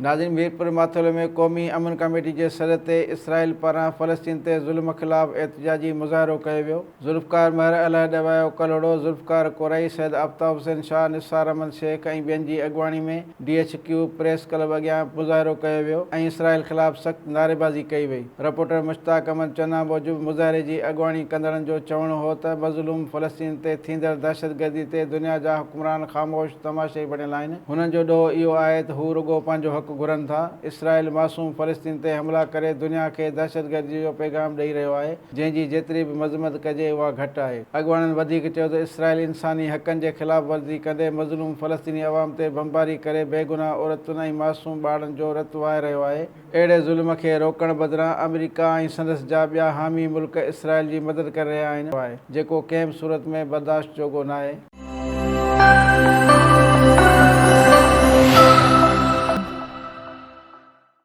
ناظرين ميرپور ماٿيلو ۾ قومي امن ڪميٽي جي سڏ تي اسرائيل پاران فلسطين تي ظلم خلاف احتجاجي مظاهرو ڪيو ويو. ذوالفقار مهر، الهه ڏوايو ڪلهوڙو، ذوالفقار ڪورائي، سيد آفتاب حسين شاهه، نثار احمد شيخ ۽ ٻين جي اڳواڻي ۾ D H Q press club اڳيان مظاهرو ڪيو ويو ۽ اسرائيل خلاف سخت نعريبازي ڪئي وئي. رپورٽر مشتاق احمد چنا موجب مظاهري جي اڳواڻي ڪندڙن جو چوڻ هو ته مظلوم فلسطين تي ٿيندڙ دهشتگردي تي دنيا جا حڪمران خاموش تماشائي بڻيل آهن، هنن جو ڏوهه اهو آهي ته هو رڳو پنهنجو حق گهرن ٿا، اسرائيل معصوم فلسطين تي حملا ڪري دنيا کي دهشتگردي جو پيغام ڏئي رهيو آهي. جنهن جي جيتري به مذمت ڪجي اها گهٽ آهي. اڳواڻن وڌيڪ چيو ته اسرائيل انساني حقن جي خلاف ورزي ڪندي مظلوم فلسطيني عوام تي بمباري ڪري بيگناهه عورتن ۽ معصوم ٻارڙن جو رت وهائي رهيو آهي، اهڙي ظلم کي روڪڻ بدران آمريڪا ۽ سندس جا ٻيا حامي ملڪ اسرائيل جي مدد ڪري رهيا آهن، جيڪو ڪنهن به صورت ۾ برداشت جوڳو ناهي.